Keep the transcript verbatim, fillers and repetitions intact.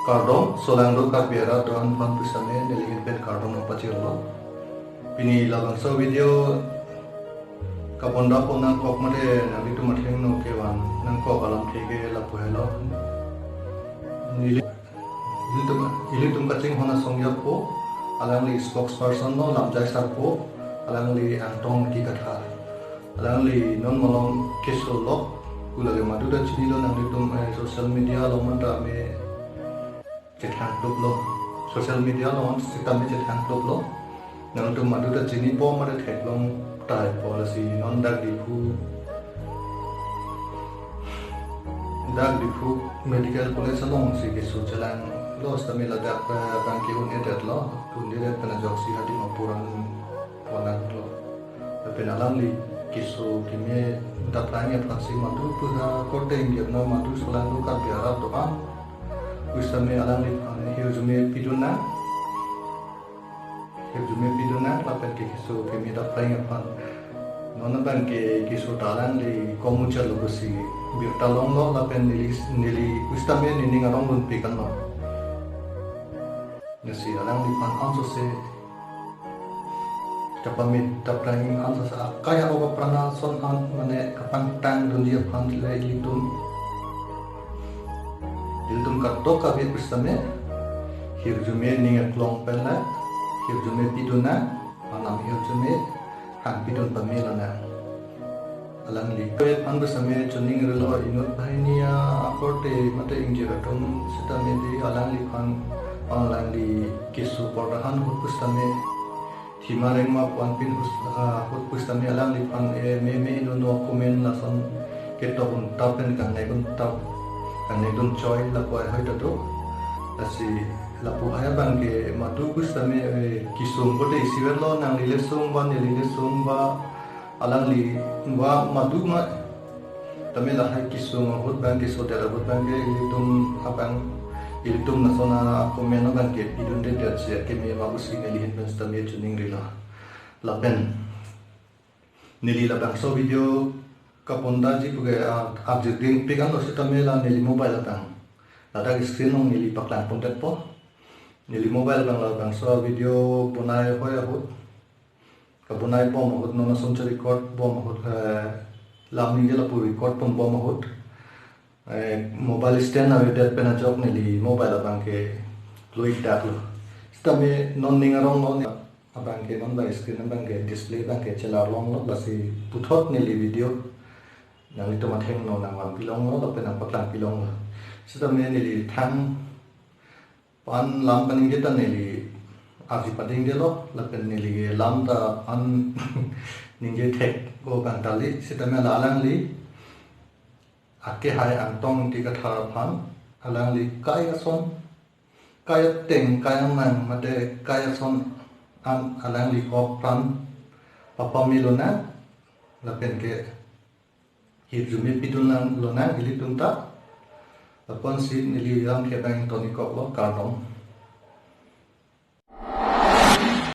Kardom, solangdo Karbi arat do-an aphan pusitame nelihin pen kardom nangpachirlo. Pini labangso video kaponda pon nangkok mate nanglitum athengno kevan nangkok alamthe ke lapu helo. Neli, ilitum, ilitum kachinghon asong yapo, alangli spokesperson lo, lamjai sarpo, alangli Angtong Ingti Kathar. Alangli non malom keso lok, pu lake madu ta chinilo nanglitum, eh, social media along mantame chethangkloplo. Social media along sitame chethangkloplo. Nanglitum madu ta chinipo mate theklong taipo, lasi non dak Diphu, dak Diphu Medical College alongsi keso chelanglo sitame ladak, eh, abang ke-un-edetlo, un-edet pen ajoksi ha Dimapur an ponanglo. Lapen alangli keso keme daprang aphansi madu pu ha korte ingjirno madu solangdo Karbi arat do-an pusitame alangliphan hirjume pidun nang, hirjume pidun nang lapen ke keso keme daprang aphan. Non abang ke keso ta alangli komuchalo pusi birta longlo lapen neli, neli pusitame nening arong dunpik anlo. Lasi alangliphan ansose kapamit daprang ansose akai a-ok apran ason an mane kapangtang dunji aphan le ilitum, ilitum kadokave pusitame hirjume ning aklong pen le hirjume pidun nang, anam hirjume hang pidun pamelo nang. Alangli kave aphan pusitame choningrilo, inut banghini akorte mate ingjir atum sitame di alangliphan, alangli keso pordahan ahut pusitame, thima rengma pu-an pen hus-, ah, ahut pusitame alangliphan, eh, meme inut no komen lason ketok un tap pen kangnai un tap, kangnai dun choi lapu ahoi ta do. Lasi lapu hai abang ke madu pusitame, eh, kesung korte isiverlo, nangli le sung ba, neli le sung ba, alangli ba madu ma tame lahai kesung ahut abang ke, sodet ahut abang ke ilitum abang, ilitum lason akomen abang ke pidundedet si keme ma pusi nelihin pen sitame choningrilo. Lapen neli labangso video kapondaji puke, ah, arjudingpik anlo sitame la neli mobile abang ladak screen along neli paklang pondetpo. Neli mobile abang labangso video bonai hoi ahut, kabonai bom ahut, non ason che-record bom ahut, eh, lam ningje lapu record pon bom ahut, eh, mobile stand avedet pen ajok neli mobile abang ke lo-ik daklo. Sitame non ning arong lo, abang ke non ba screen abang ke display abang ke chelar longlo, lasi puthot neli video nanglitum athengno nangvanpi longlo lapen nangpaklang pi longlo. Sitame neli thang pan lam kaningje ta neli arju padingdelo, lapen neli lam ta an ningje thek ko kangtali, sitame la alangli akehai Angtong Ingti Kathar aphan alangli kai ason, kai ateng, kai anang mate kai ason an alangli ok apran papamelo nang, lapen ke hirjume pidun nanglo nang ilitum ta. Lapusi neli lam ke abang toni koklo, kardom.